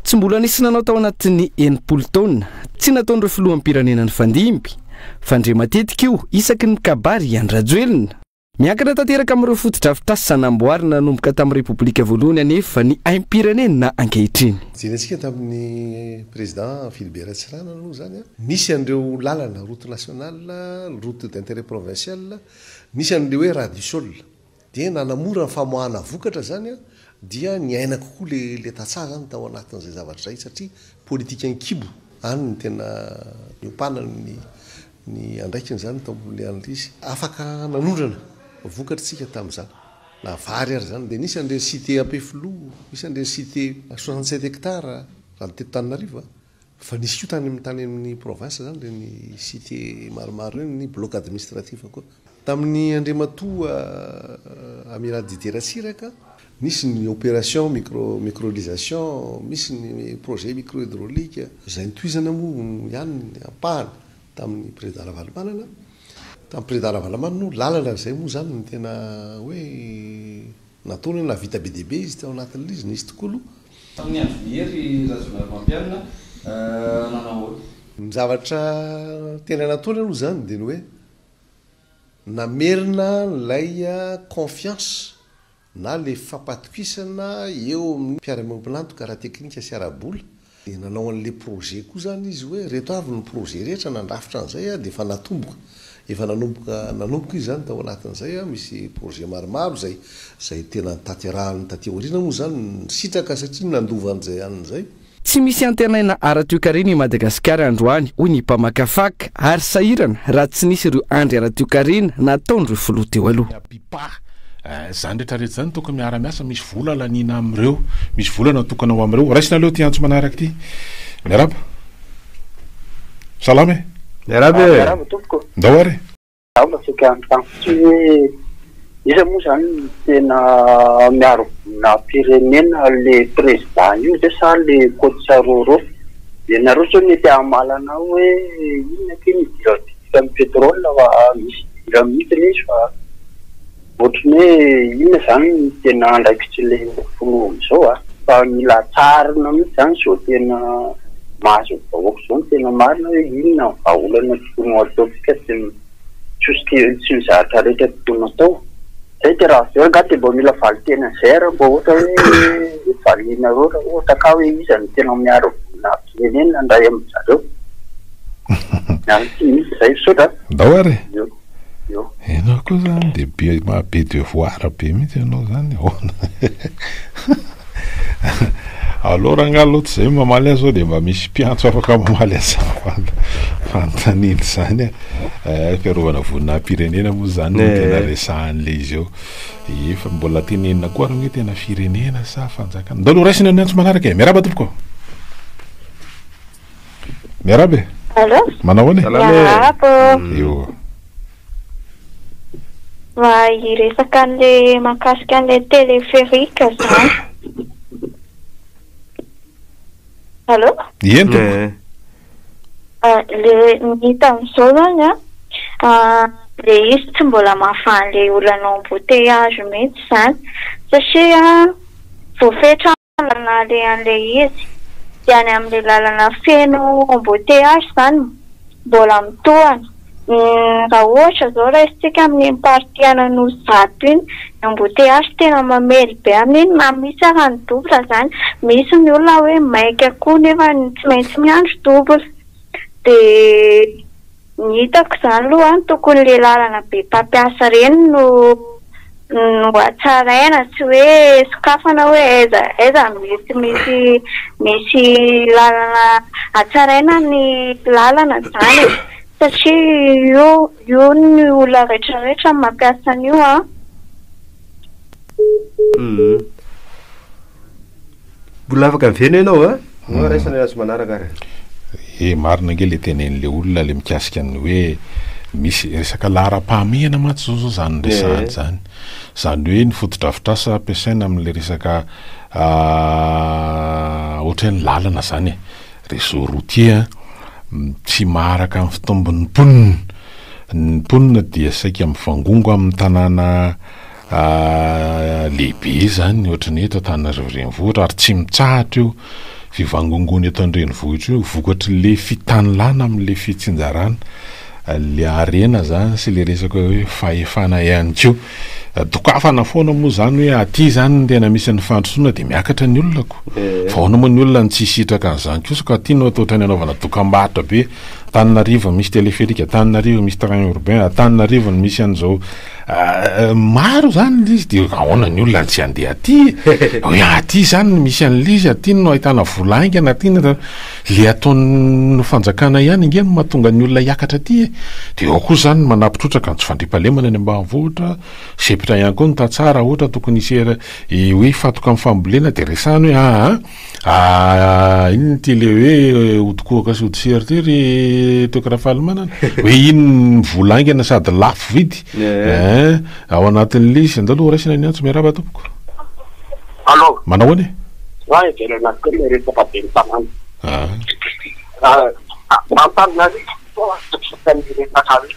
Tsy mbola nisy nanao tao anatin'ny 60 taona, tsy nataon'ireo filoham-pirenena nifandimby. Fandre matetika io isaky ny mikabary i Andry Rajoelina. Miankina tanteraka amin'ireo fotodrafitrasa namboarina nanomboka tamin'ny Repoblika voalohany anefa ny aim-pirenena ankehitriny. Jerentsika tamin'ny Président Philibert Ratsiranana aloha izany, nisy an'ireo lalana, route nationale, route d'intérêt provincial, nisy an'ilay hoe ras du sol. Dia nanamora ny famoahana vokatra izany dia niaina kokoa le le tantsaha izany tao anatin'izay zavatra izay satria politikan'ny kibo any no tena niompanany ny ny andraikiny izany tao amin'ilay an'ilay izy. Afaka nanondrana vokatra isika tamin'izany na vary ary izany. Dia nisy an'ireny cité Ampefiloha, nisy an'ireny cité 67 hectares raha ny teto Antananarivo a. Fa nisy koa tany amin'ny tany amin'ny province zany ireny cité maromaro ireny, ny bloc administratif koa. Tamin'ny Andriamatoa Amiral Didier Ratsiraka, nisy ny opération micro microlisation, misy ny projet micro hydraulique, izay notohizana moa ihany ny ampahany tamin'ny Président Ravalomanana. Tamin'ny Président Ravalomanana moa lalana izay moa zany no tena hoe Nataony hoe nahavita be dia be izy tao anatin'ilay izy, nisy tokoa aloha. Tamin'ny andron'i Hery Rajaonarimampianina, nanao ahoana? Ny zavatra tena nataony aloha izany dia ny hoe namerina an'ilay confiance na ilay fampatokisana eo amin'ny mpiara-miombon'antoka ara-teknika sy ara-bola Dia nanao an'ilay projet koa izany izy hoe ireto avy ny projet rehetra nandrafitra an'izay dia efa natomboka, efa nanomboka nanomboka izy izany tao anatin'izay, misy projet maromaro izay izay tena notanterahiny taty aoriana moa izany nisitraka satria nandova an'izay an'izay. Tsy misy antenaina ara-toekarena i Madagasikara androany, hoy ny mpamakafaka, ary sahirana raha tsy nisy ireo andry ara-toekarena nataon'ireo filoha teo aloha. Izany rehetra rehetra izany tokony miara miasa, misy vola laniana amin'ireo, misy vola natokana ho amin'ireo. Raisina aloha ity antso manaraka ity. Miarahaba. Salama e. Miarahaba e. Miarahaba tompoko. Ndao ary. Zaho mba saika hanontany fotsiny hoe iza moa zany no tena miaro voninahim-pirenena le président io ve sa le coach Roro? Ianareo sao mety hamaly anah hoe inona akia ny idiran'ny Vitan'ny pétrole fa misy idirany mihitsy ilay izy fa ohatran'ny hoe inona izany no tena andraikitr'ilay filoha amin'izao a! Fa mila atsarina mihitsy izany izao tena mahazo ny vahoaka izao no tena marina hoe inona ny vahaolana tokony ho ataontsika sy ny soso-kevitra sy ny zavatra rehetra tokony hatao. Zay dia raha avy eo angaha dia mba mila valinteny an'izay ary mba ohatra hoe valianareo raha ohatra ka hoe iza no tena miaro voninahim-pirenena ny ray amin-jareo. Miala tsiny mihitsy zay, misaotra a. Ndao ary e. Eo, eo. Ianao koa zany dia be maha be devoir be mihitsy ianao zany ahoana? Aleo rangahy aloha tsy zay mamaly azy sao dia mba misy mpiantso afaka mamaly an'izany fanontaniana izany a. Eh, fiarovana voninahim-pirenena moa izany no tena resahan'ilay izy eo. Efa mbola tenenina koa ary hoe tena firenena sa fanjakana. Ndao aloha raisina ny antso manaraka e. Miarahaba tompoko. Miarahaba e. Allô? Manao ahoana e? Miarahaba. Eo. Mba hiresaka an'le mahakasika an'le téléphérique zany. Allô? Eny tompoko. Le ny hita amin'izao zany an, le izy tsy mbola mahavaha an'le olana embouteillage mihitsy zany satria voafetra lalana alehan'ilay izy, dia any amin'ilay lalana feno embouteillage izany mbola mitohana. Raha ohatra izao raisintsika amin'iny partie an'Anosizato iny, ny embouteillage tena mamely be amin'iny na misy ara ny double izany, misy ny olona hoe maika koa nefa tsy maintsy miandry double. Dia Ny hitako izany aloha an, tokony le lalana be mpampiasa ireny no no hatsaraina, tsy hoe sokafana hoe aiza aiza no mety misy misy lalana hatsaraina ny lalana izany e, satria io io ny olona rehetra rehetra no mampiasa an'io an. Mbola afaka miverina ianao a? Anao raisina azo manaraka ary. Eh marina ange le tenenin'le olona le mikasika ny hoe misy resaka laharam-pahamehana mantsy zao zao zany resahana zany. Zany hoe ny fotodrafitrasa ampiasaina amin'le resaka ohatra hoe ny lalana zany e, réseau routier an, tsy maharaka ny fitombon'ny mponina. Ny mponina dia saika mivangongo amin'ny tanàna lehibe izany ohatran'ny eto Antananarivo renivohitra ary tsy mitsahatra io. fivangongoana eto an-drenivohitra io vokatry le fitanilana amin'le fitsinjarana le harena zany sy le resaka hoe fahefana ihany koa. Dokafana foana moa zany hoe aty zany no tena misy ny fandrosoana de miakatra ny olona ko. Fa ahoana moa ny olona no tsy hisitraka an'izany kosa ka aty no atao ohatran'ny anaovana dokambarotra be, Antananarivo misy téléphérique, Antananarivo misy train urbain, Antananarivo no misy an'izao maro zany le izy de ahoana ny olona no tsy handeha aty e? Hoe aty zany no misy an'le izy, aty no ahitana vola haingana, aty no Le ataon'ny fanjakana ihany ange no mahatonga ny olona hiakatra aty e! Dia eo koa izany ny manampy trotraka ny tsy fandriampahalemana any ambanivohitra, sempotra ihany koa ny tantsaha raha ohatra tokony hisy hoe hifantoka amin'ny fambolena dia resahana hoe aa inona ity le hoe ody kohaka sy ody sery ity ry Toky Rafalimanana? Hoe iny ny vola haingana sady lafo vidy eh, ao anatin'ilay izy. Andao aloha horaisina ny antso, miarahaba tompoko. Allô. Manao ahoana e? Za heverina koa le resaka ben'ny tanàna. Antananarivo toa ny resaka hoe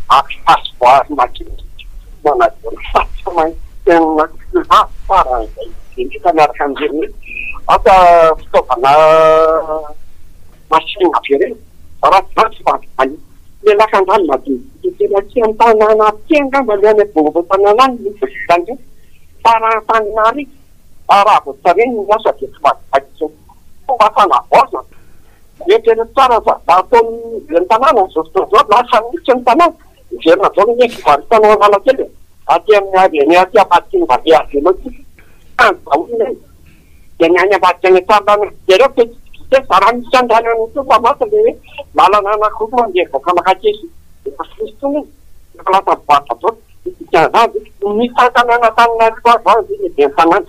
ampy voary madinika manadio ny fa tsy maintsy tena lafo faran'izay indrindra miaraka amin'ireny hoe asa fitaovana machine be ireny raha tsy izany tsy mahavita le lakan-drano madinidinika kely aty an-tanàna aty angamba ny any ambonin'ny tanàna any no vita an'ireny fa raha Antananarivo Fa raha vao tsy reny ny asa dia tsy mahagaga intsony. Fomba fanavaozana. Eritrereto tsara ny zavatra ataon'ny ben'ny tanàna amin'izao fotoana izao, lasa mihitsy ny tanàna. Miverina daholo anie ny fivarotana ao Analakely e. Aty amin'ny avenue aty ambadiky ny vallée Avelo aty. Tany daholo ny any. Dia ny any ambadika any Antsahalaina. Jereo petite vitesse, raha misy andehanana intsony fa maty ilay hoe lalana anankiroa mandeha mivoaka maka kely. Efa tsy misy intsony iny. Efa lasa mivarotra daholo. Ny dikan'izany dia ny tantanan'Antananarivo aza izany dia ny ben'ny tanàna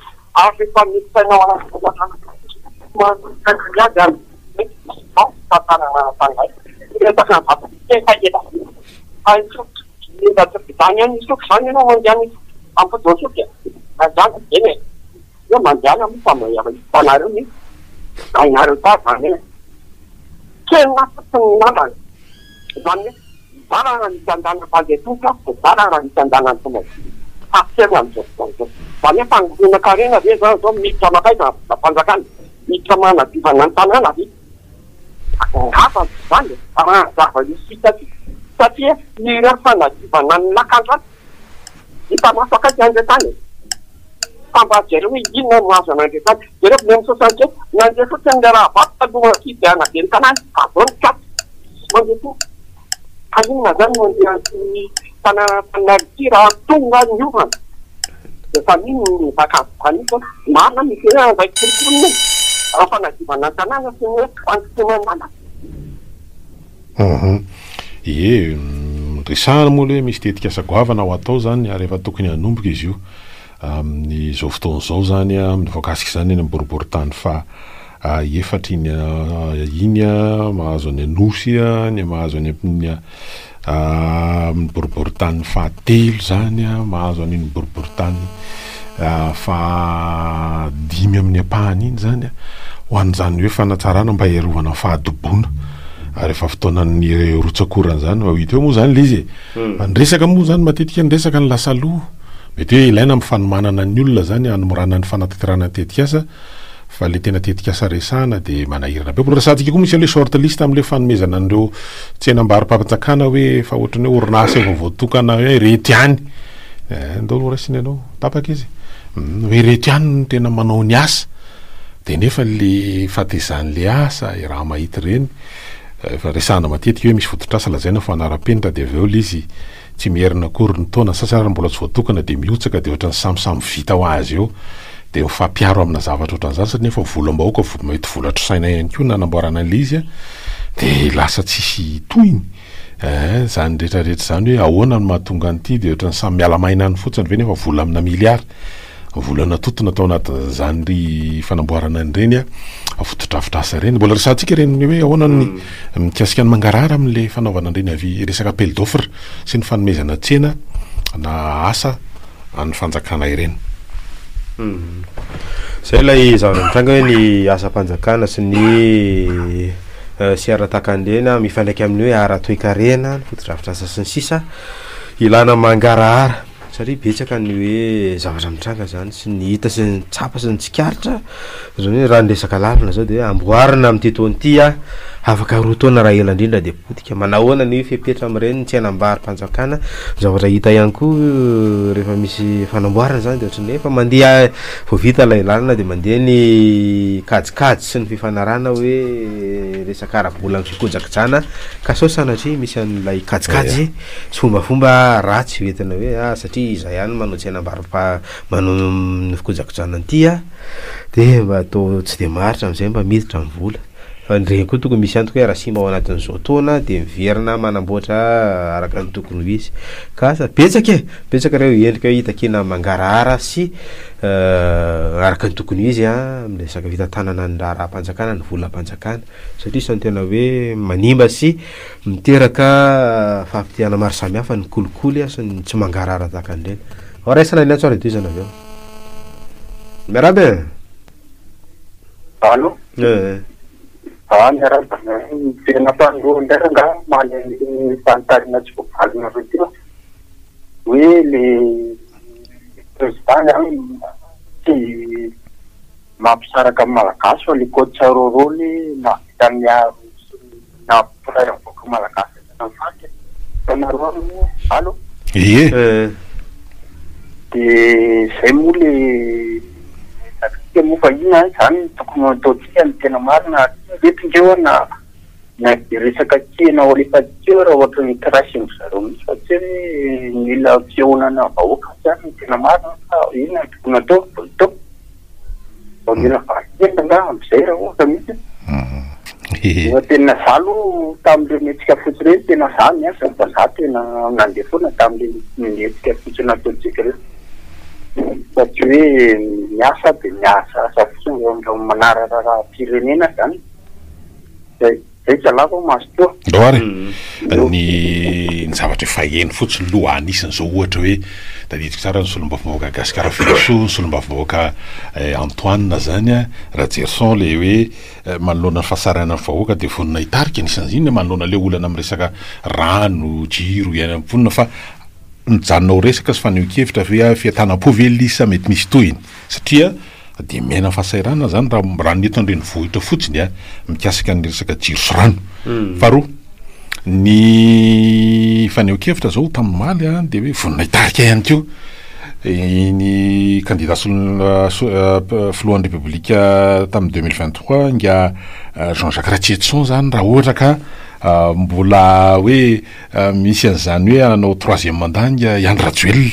ary rehefa miditra ao anaty tanàna manomboka ny ady any hoe izao ny tantanana an'Antananarivo. Resaka ny vato efa ela be. Fa Isotry mila tsy izany any Isotry izany ianao mandeha any Ampodon'Isotry e. Izany eny e. Io mandehana moa fa hitanareo ny hainareo tsara izany hoe tena fotsiny ny lalana. Izany hoe Zara raha misy andaniny mpandeha tongotra dia zara raha misy andaniny tomobile. Fa kely amin'izao fotoana izao. Izany hoe fangoronan-karena ve izany izao miditra mankaiza ny volam-panjakana? Miditra manadivana ny tanàna ve? Angamba tsy izany e! Raha ny zava-misy hitantsika. Satria ireo fanadivana ny lakan-drano hita maso akaiky andretany e! Fa mba jereo hoe inona no azo an'andretany. Jereo ny soixante nandeha fotsiny ny rahavavy taloha hifidianana ben'ny tanàna fa avy eo nikatso. Mandeha tongotra. Fa inona izany no andeha amin'ity tanànan'Antananarivo ity raha tonga ny orana? Dia fa mino ny vakansy mpanisa. Marina misy hoe andraikitry ny mponina io. Raha fanadiovana ny tanàna sy ny hoe fandrosoana ny lalana. Hum. Ie, resahana moa aloha hoe misy tetikasa goavana ho atao izany ary efa tokony hanomboka izy io amin'izao fotoana izao izany, amin'ny voakasika izany eny amin'ny boriborintany faha efatra iny iny mahazo any Anosy, ny mahazo any amin'ny amin'ny boriborintany fahatelo izany, mahazo an'iny boriborintany fahadimy amin'ny ampahany iny izany, ho an'izany hoe fanatsarana mba hiarovana ny fahadoboana rehefa fotoanan'ny rotsak'orana izany, ho hita eo moa izany ilay izy e. Fa ny resaka moa izany matetika ny resaka ny lasa aloha, mety hoe ilaina amin'ny fanomanana ny olona izany hanomorana ny fanatanterahana ny tetikasa, Fa le tena tetikasa resahana de manahirana be. Mbola resahantsika koa misy an'le short list amle fanomezana an'ireo tsenam-barom-panjakana hoe efa ohatran'ny hoe orinasa efa voatokana hoe ireto ihany. Eh, ndao aloha raisina ianao, tapaka izy. Hoe ireto ihany no tena manao ny asa. De nefa le fahatezan'le asa, raha mahita ireny, efa resahana matetika hoe misy fototr'asa lazaina fa manara-penitra de avy eo le izy Tsy miherina akory ny taona, ny sasany ary mbola tsy voatokana dia mihotsaka dia ohatran'ny samy samy vita ho azy eo dia mifampiaro amina zavatra ohatran'izany satria nefa volam-bahoaka mety vola trosaina ihany koa nanamboarana an'ilay izy dia lasa tsisy tohiny eh, izany rehetra rehetra izany hoe ahoana no mahatonga an'ity dia ohatran'ny samy miala maina any fotsiny ve nefa vola amina miliara Vola natotona tao anatin'izany ry fanamboarana an'ireny fotodrafitrasa ireny. Mbola resahantsika ireny hoe ahoana ny mikasika ny mangarahara amin'ilay fanaovana an'ireny avis resaka appel d'offre sy ny fanomezana tsena na asa an'ny fanjakana ireny. Izay ilay zavatra mitranga hoe ny asam-panjakana sy ny sy ara-takan'ireny mifandraika amin'ny hoe ara-toekarena, ny fotodrafitrasa sy ny sisa ilana mangarahara. Satria betsaka ny hoe zavatra mitranga zany sy ny hita sy ny tsapa sy ny tsikaritra, zany hoe raha ny resaka lalana zao de hoe amboarina amin'ity taona ity a, afaka roa taona raha ela indrindra de potika. Manahoana ny fepetra amin'ireny tsenam-barom-panjakana? Ny zavatra hita ihany koa rehefa misy fanamboarana zany de ohatran'ny hoe efa mandeha vao vita ilay lalana de mandeha ny kajikajy sy ny fifanarahana hoe resaka ara-bola amin'ny fikojakojana ka sao sanatria misy an'ilay kajikajy Tsy fombafomba ratsy hoentina hoe ah satria izahay ihany manao tsenam-barotra manao ny fikojakojana an'ity ah de mba atao tsy de maharitra am'zay mba miditra ny vola, fa ny regny koa tokony misy antoka hoe raha simba ao anatin'izao taona de miverina manamboatra araka ny tokony ho izy, ka asa betsaka e, betsaka reo endrika hitakiana mangarahara sy araka ny tokony ho izy an amin'ny resaka fitantanana ny raharaham-panjakana ny volam-panjakana satria isan'ny tena hoe manimba sy Miteraka fahapotehana maro samihafa ny kolikoly sy ny tsy mangarahara tahaka an'ireny. Ao raisina ny antso ary tohizana avy eo. Miarahaba e! Allo? Eh. Ah, miarahaba. Miverina fahandroa indray rangahy omaly an'iny fanontaniana tsy voavalinareo teo. Hoe le président zany tsy mampisaraka ny Malagasy fa le coach Rôrô anie nahavita niaro sy nampiray ny vahoaka Malagasy hatrany amin'ny faritra e. Hitanareo ary moa, allo? Ie. De zay moa le resakitsika moa fa inona zany no tokony ho ataontsika ny tena marina ary reto ndreo na na de resaka kena ao alefantsika eo raha ohatra ny trace-ndry zareo mihitsy fa tsy hoe mila fihaonana vahoaka zany ny tena marina fa inona no tokony atao vao Vao mila valin-teny angaha amin'izay raha ohatra misy e. Efa tena za aloha tamin'ireny hetsika fotsy ireny tena za niasa fa za tena nandeha foana tamin'ireny hetsika fotsy nataontsika ireny. Fa tsy hoe miasa dia miasa asa fotsiny raha manara-raharaham-pirenena zany. Zay. Zay tsy alako aho mazotoa. Ndao ary e! Ny ny zavatra efa heno fotsiny loha anisany zao ohatra hoe tadidiko tsara ny solombavambahoaka Gasikara Velosoa, ny solombavambahoaka Antoine zany a, Rajerison le hoe manoloana ny fahasahiranan'ny vahoaka dia vonona hitarika anisan'izany ny manoloana le olana amin'ny resaka rano, jiro iainan'ny mponina fa mijanona ho resaka sy fanehoan-kevitra ve fientanam-po ve le izy sa mety misy tohiny satria Dia miaina fahasahiranana zany raha raha ny eto an-drenivohitra fotsiny a, mikasika ny resaka jiro sy rano. Faharoa, ny fanehoan-kevitra zao tamin'ny omaly a, dia hoe vonona hitarika ihany koa iny kandida solon- filohan'ny Repoblika tamin'ny 2023 ingahy Jean Jacques Ratsietison zany raha ohatra ka mbola hoe Misy an'izany hoe hanao troisième mandat nga i Andry Rajoelina.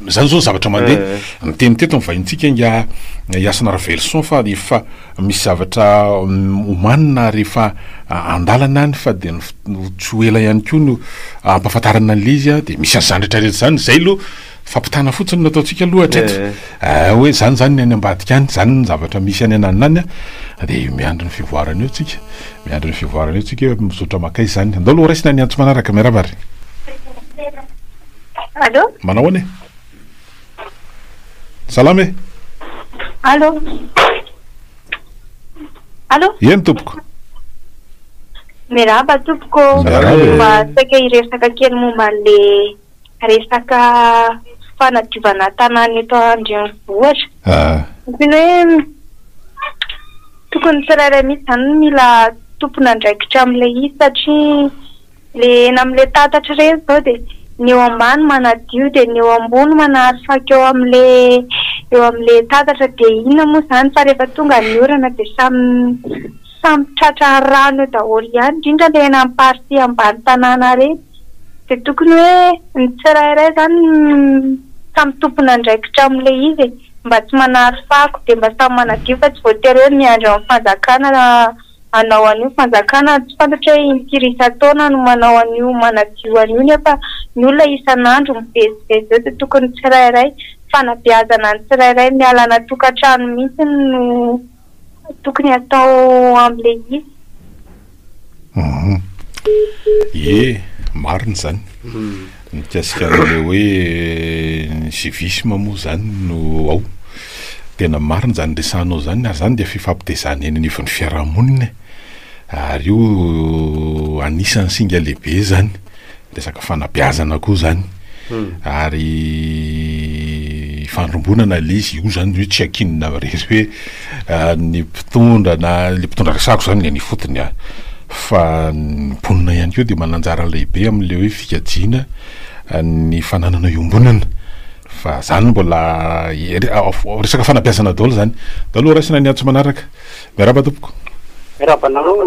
Izany izao ny zavatra mandeha. Niteny teto ny vahintsika nga Hasina Raveloson fa efa misy zavatra omanina ary efa andalana any fa dia tsy ho ela ihany koa no hampahafantarana an'ilay izy dia misy an'izany rehetra rehetra izany. Izay aloha fampitana fotsiny no ataontsika aloha hatreto. Hoe izany izany ny any ambadika any, izany ny zavatra misy any ananona any dia miandry ny fivoarana eo tsika. Miandry ny fivoarana eo tsika hoe mizotra mankaiza izany. Andao aloha raisina ny antso manaraka. Miarahaba ary. Allô? Manao ahoana e? Salama e? Allô? Allô? Eny tompoko. Miarahaba tompoko. Miarahaba e. Mba saika hiresaka kely momba an'le resaka fanadiovana tanàna eto an-drenivohitra. Ah. Ohatran'ny hoe tokony tsirairay mihitsy izany no mila tompon'andraikitra amin'ilay izy satria ilay eny amin'ilay tatatra ireny izao dia ny eo ambany manadio dia ny eo ambony manary fako eo amin'ilay eo amin'ilay tatatra dia inona moa izany fa rehefa tonga ny orana dia samy samy tratra rano eo daholo ihany indrindra ilay eny amin'ny partie ambany tanàna ireny. Dia tokony hoe ny tsirairay izany samy tompon'andraikitra amin'ilay izy e, mba tsy manary fako dia mba samy manadio fa tsy voatery hoe miandry amin'ny fanjakana hanao an'io, fanjakana tsy fantatra hoe impiry isan-taona no manao an'io manadio an'io nefa ny olona isan'andro mivezivezy eo dia tokony ny tsirairay, fanabeazana ny tsirairay miala any an-tokantrano mihitsy no tokony atao amin'ilay izy. Hum. Ie, marina izany. Mikasika an'ilay hoe ny civisme moa izany no ao. Tena marina izany resahanao izany ary izany dia fifampitaizana eny anivon'ny fiarahamonina e. Ary io anisan'ny singa lehibe izany. Resaka fanabeazana koa izany. Ary ifandrombonana ilay izy, io zany hoe tsy ankinina irery hoe ny mpitondra na le mpitondra resahako zany ny any ifotony an, fa ny mponina ihany koa dia manana anjara lehibe amin'ilay hoe fikajiana ny fananana iombonana, fa zany mbola resaka fanabeazana daholo zany. Ndao aloha raisina ny antso manaraka. Miarahaba tompoko. Miarahaba anareo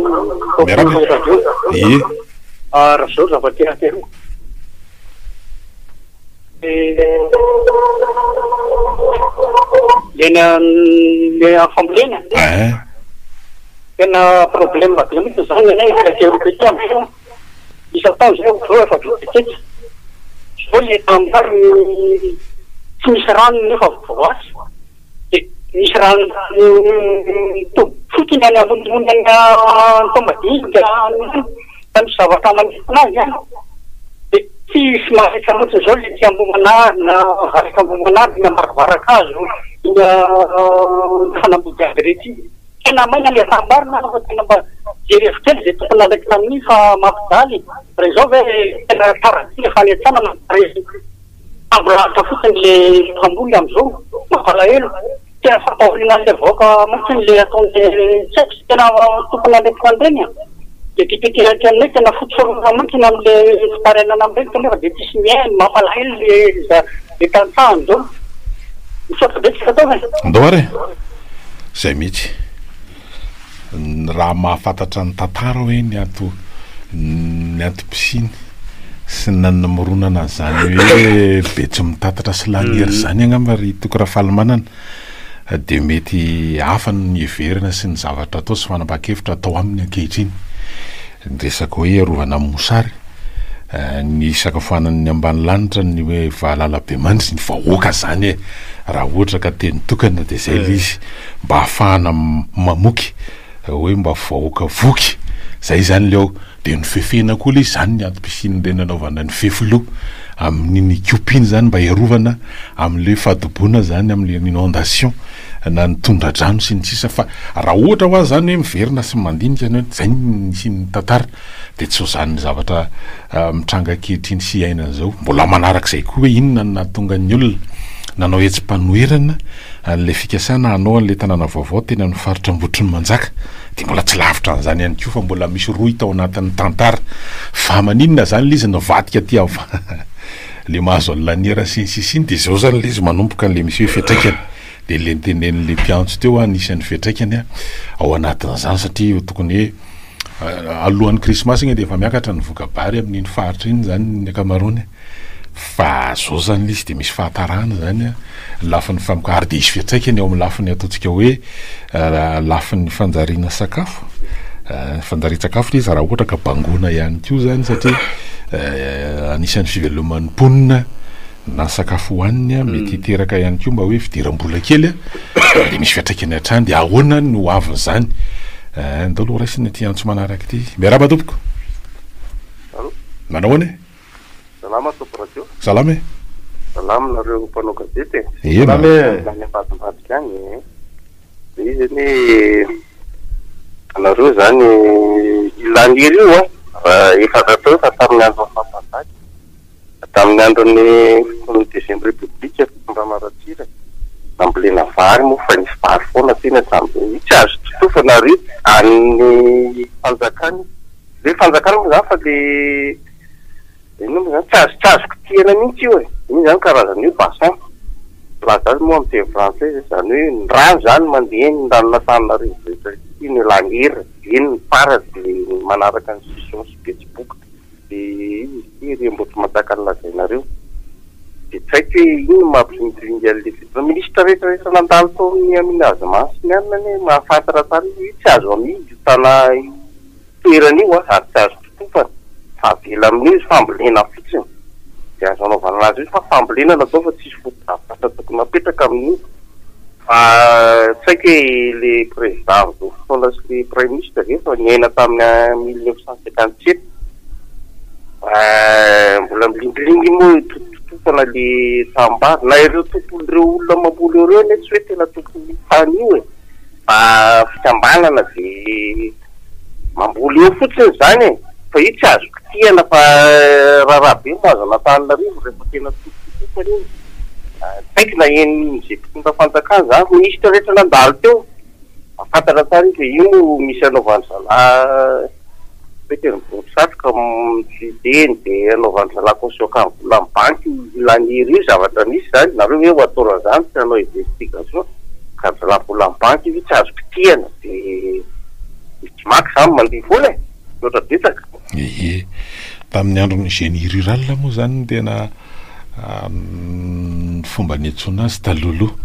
Miarahaba e. Radio. Ie. Raha zao zava-tena tena. Le ny le fambolena. Eh. Tena problème be mihitsy zany anay aty Eoropa aty amizao. Isan-taona zay zao efa be tetika. Zao le tanimbary tsy misy rano nefa voasy. Dia misy rano mitoby fotsiny any ambonimbony any Antohomadinika any any fa misy zavatra manintona azy any. Dia tsisy maharitra mihitsy izao ilay aty Ambohimanarina, na avaratra Ambohimanarina, iny Ambarovarakazo, iny Fanambodiady rehetra iny. Tena maina ilay tanimbary na fa tena mba jerevo kely izay tompon'andraikitra amin'iny fa mampijaly. Raha izao ve tena tsara be ilay fanetsana manjary. Tambolalitra fotsiny le mpamboly amzao, mampalahelo, tena fampahoriana anle vahoaka mintsy le ataonle tsy haiko ze tena tomponandraikitra anreny a, le député aty aminay tena fotsy mintsy amle fitarainana amreny kanefa de tsisy mihaino, mampalahelo le za le tantsaha amzao, misaotra betsaka ataovy e. Andao ary e! Zay mihitsy. Raha mahafantatra ny tantara hoe ny anto ny antom-pisiany sy ny namoronana an'izany hoe Betsimitatatra sy Laniera izany angamba ry Toky Rafalimanana dia mety hafa ny heverina sy ny zavatra atao sy fanapahan-kevitra atao aminy ankehitriny. Ny resaka hoe hiarovana amin'ny mosary, ny hisakafoanan'ny ambanilanitra ny hoe vahalalabemandry, ny vahoaka izany e! Raha ohatra ka teny tokana dia izay ilay izy, mba hahafahana mamoky hoe mba vahoaka voky, izay izany ilay ao. Dia nofefena koa ilay izy, izany ny antom-pisian'ireny nanaovana ny fefiloha amin'iny ikopa iny izany mba hiarovana amin'ilay fadoboana izany amin'ilay inondation na ny tondra-drano sy ny sisa fa raha ohatra hoa zany hoe miverina sy mandinika ny hoe zay ny nisian'ny tantara dia tsy ho zany zavatra mitranga ankehitriny sy iainana zao, mbola manarak'izay koa hoe inona no nahatonga ny olona nanao hetsi-panoherana an'ilay fikasana hanao an'ilay tanàna vaovao teny amin'ny faritra Ambohitrimanjaka dia mbola tsy lavitra an'izany ihany koa fa mbola misy rohy tao anatin'ny tantara fa maninona zany ilay izy nivadika aty amin'ny le mahazo an'i laniera sy ny sisa iny de zao zany le izy manomboka an'le misy hoe fiatraikany de le nitenenin'le mpiantso teo an anisan'ny fiatraikany an ao anatin'izany satria tokony hoe alohan'ny krismasy iny de efa miakatra ny voka-bary amin'iny faritra iny zany ny ankamaroany fa zao zany le izy de misy fahatarana zany an lafiny famoka ary de hisy fiatraikany eo amin'ny lafiny ataontsika hoe lafiny fanjariana sakafo, fanjarian-tsakafo ilay izy raha ohatra ka bangoina ihany koa izany satria anisan'ny fiveloman'ny mponina na sakafo hohaniny mety hiteraka ihany koa mba hoe fidiram-bola kely dia misy fiantraikany hatrany dia ahoana no ho avin'izany? Ndao aloha raisina ity antso manaraka ity. Miarahaba tompoko. Allô. Manao ahoana e? Salama tompoko radio. Salama e. Salama nareo mpanao gazety e. Salama e. Any ambadimbadika any e. Le izy anie anareo zany io laniera io an, raha efa azo atao efa tamin'ny andron'ny faha-mpanjaka, tamin'ny andron'ny fotoan'ny deuxième république fitondrana Ratsiraka, nambolena vary moa fa nisy vary foana teny hatramin'izay, io tsy azo totofana ary an'ny fanjakana io, le fanjakana moa zany fa le Inona moa izany? Tsy azo tsy azo kitihana mihitsy io e! Iny izany karazana io bassin. Filaza azy moa amin'ny teny frantsay izay, izany hoe ny rano izany mandeha eny, ny ranon'Antananarivo rehetra ity, ny Langera, eny ny farany dia manaraka ny Sison sy Betsiboka. Dia iza izy ity ery Ambohitrimanjaka nolazainareo? Dia tsy haiko hoe inona no mampiringiringy an'ilay fitondrana. Minisitra rehetra rehetra nandalo tao amin'ny aménagement sy ny anona anie mahafantatra tsara hoe io tsy azo amidy io tanà io. toerana io ary tsy azo totofana fa avela amin'io izy fambolena fotsiny dia azo anaovana anazy io fa fambolena natao fa tsisy fotodrafitrasa tokony hapetraka amin'io fa tsy haiko hoe le président amin'izao fotoana sy le praiminisitra ve fa niaina tamin'ny 1957 mbola milingilingy moa totofana le tanimbary na ireo tompon'ireo olona mamboly eo ireo anie tsy hoe tena tompon'io tany io e fa fikambanana dia Mamboly eo fotsiny izany e! Fa io tsy azo. kitihana fa raharaha be no mahazo an'Antananarivo rehefa tena tokotokony iny. Tsy haiko na henon'izay mpitondra fanjakana izany, minisitra rehetra nandalo teo, mahafantatra tsara izy hoe io no misy anaovan-dry zalahy Peter-Mibory satroka miteny dia anaovan-dry zalahy caution ka vola amin'ny banky io laniera io zavatra misy izany, nareo ve ho atao an'izany tsy hanao investigation ka ry zalahy vola amin'ny banky io tsy azo kitihana dia misy maka izany mandeha foana e! Misaotra betsaka. Ie. Tamin'ny andron'ny génie rural moa izany no tena ny fomba niantsoana azy talohaloha,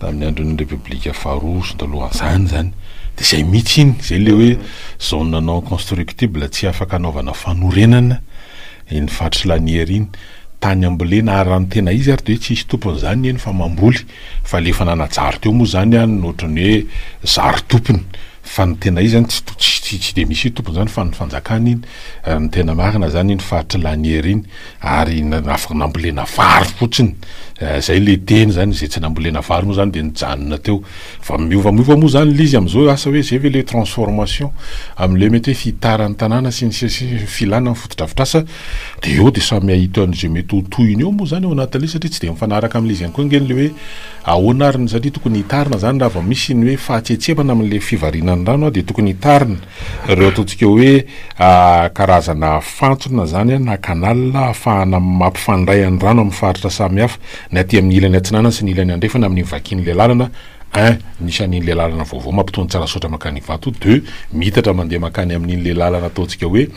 tamin'ny andron'ny Repoblika faharoa sy talohan'izany izany. Dia izay mihitsy iny, izay ilay hoe zone non constructible tsy afaka anaovana fanorenana iny faritry Laniera iny. Tany ambolena ary raha ny tena izy ary dia hoe tsisy tompony izany eny fa mamboly fa ilay efa nanajary teo moa izany an ohatran'ny hoe zary tompony. Fa ny tena izy zany tsy tsy tsy dia misy tompony zany fa ny fanjakana iny ny tena marina zany iny faritry Laniera iny ary afaka nambolena vary fotsiny zay le teny zany zay tsy nambolena vary moa zany de nijanona teo fa miovaova moa zany le izy am'zao asa hoe zay ve le transformation am'le mety hoe fihitaran'ny tanàna sy ny sisa sy ny filana ny fotodrafitrasa de eo de samy hahita an'izay mety ho tohiny eo moa zany ao anatin'le izy satria tsy de mifanaraka am'le izy ihany koa ange le hoe Ahoana ary ny satria tokony hitarina izany raha vao misy ny hoe fahatsetsemana amin'ilay fivarinan'ny rano dia tokony hitarina ireo ataontsika hoe karazana fantsona izany na canal ahafahana mampifandray ny rano amin'ny faritra samihafa ny aty amin'ny ilany atsinanana sy ny ilany andrefana amin'iny vakin'ilay lalana un misy an'iny ilay lalana vaovao mampitony Tsarasaotra mankany Ivato deux miitatra mandeha mankany amin'iny ilay lalana ataontsika hoe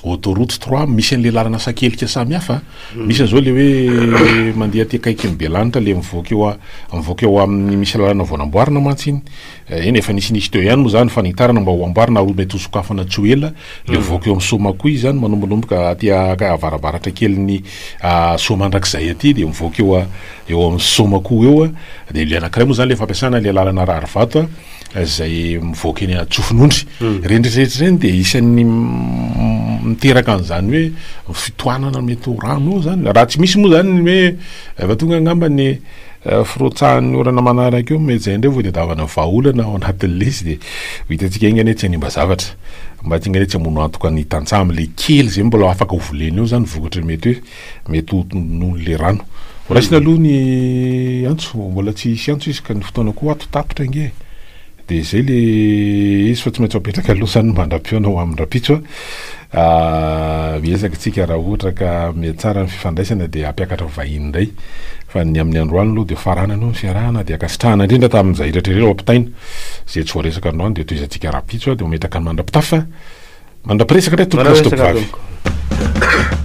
autoroute trois misy an'ilay lalana sakelika samihafa Misy an'izao le hoe mandeha aty akaikin'ny Belanitra le mivoaka eo mivoaka eo amin'ny misy lalana vao namboarina mantsy iny. Eh, eny efa nisinisy teo ihany moa zany fa nitarana mba ho amboarina ary mety ho sokafana tsy ho ela. Le mivoaka eo amin'ny Soamakoa izy zany manombonomboka aty avarabaratra kelin'ny Soamandrakizay aty dia mivoaka eo eo amin'ny Soamakoa eo. Dia le anankiray moa zany le fampiasana le lalana rarivato. izay mivoaka eny Antsofinondry. Ireny rehetra ireny dia isan'ny miteraka an'izany hoe fitohanana mety ho rano eo zany. Raha tsy misy moa zany ny hoe efa tonga angamba ny firotsahan'ny orana manaraka eo, mety izay indray vao tadiavana vahaolana ao anatin'ilay izy dia ho hitantsika enga anie tsy hanimba zavatra. Mba tsy enga anie tsy hamono antoka ny tantsaha amin'ilay kely izay mbola afaka ho volena eo zany vokatry ny mety hoe mety ho noho le rano. Ho raisina aloha ny antso, mbola tsy hisy antso izy ka ny fotoana koa ato tapitra ange e. De zay le izy fa tsy maintsy apetraka aloha zany mandra-pihaona ho amin'ny rahampitso a. Miezaka isika raha ohatra ka mihatsara ny fifandraisana dia hampiakatra vahiny indray. Fa ny amin'ny androany aloha dia faranana eo ny fiarahana dia ankasitrahana indrindra tamin'izay rehetra ireo ampitaina. Izay tsy voaresaka androany dia tohizantsika rahampitso dia mametraka ny mandra-pitafa. Mandra-piresaka indray tompoko sy tompovavy.